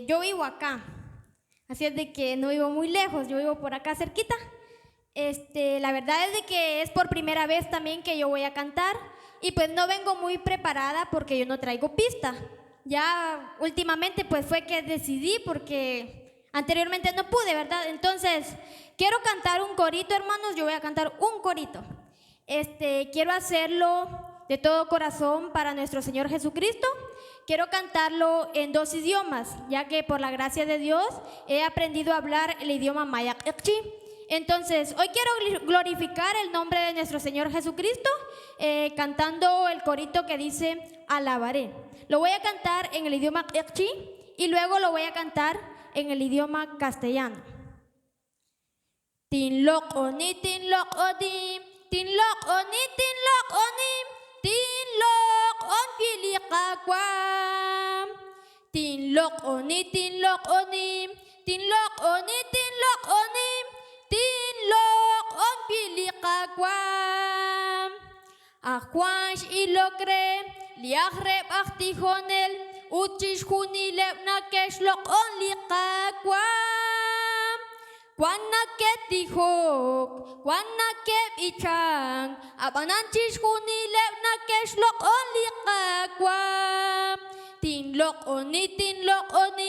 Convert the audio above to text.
Yo vivo acá, así es de que no vivo muy lejos, yo vivo por acá cerquita. La verdad es de que es por primera vez también que yo voy a cantar y pues no vengo muy preparada porque yo no traigo pista. Ya últimamente pues fue que decidí porque anteriormente no pude, ¿verdad? Entonces, quiero cantar un corito, hermanos, yo voy a cantar un corito. Quiero hacerlo de todo corazón para nuestro Señor Jesucristo. Quiero cantarlo en dos idiomas, ya que por la gracia de Dios he aprendido a hablar el idioma maya q'eqchi. Entonces, hoy quiero glorificar el nombre de nuestro Señor Jesucristo cantando el corito que dice Alabaré. Lo voy a cantar en el idioma q'eqchi y luego lo voy a cantar en el idioma castellano. Tinloq'oni, tinloq'oni, tinloq'oni, tinloq'oni, tinloq'on li Qaawa'. Tinloq'oni, tinloq'oni, tinloq'oni, tinloq'oni, tinloq'on li Qaawa'. Aj Juan x'ilok re li aj reheb' aj tijonel ut chixjunileb' nake'xloq'on li Qaawa'. Wan nake'tijok, wan nake'b'ichank, ab'anan chixjunileb' nake'xloq'on li Qaawa'. Tinloq'oni, tinloq'oni.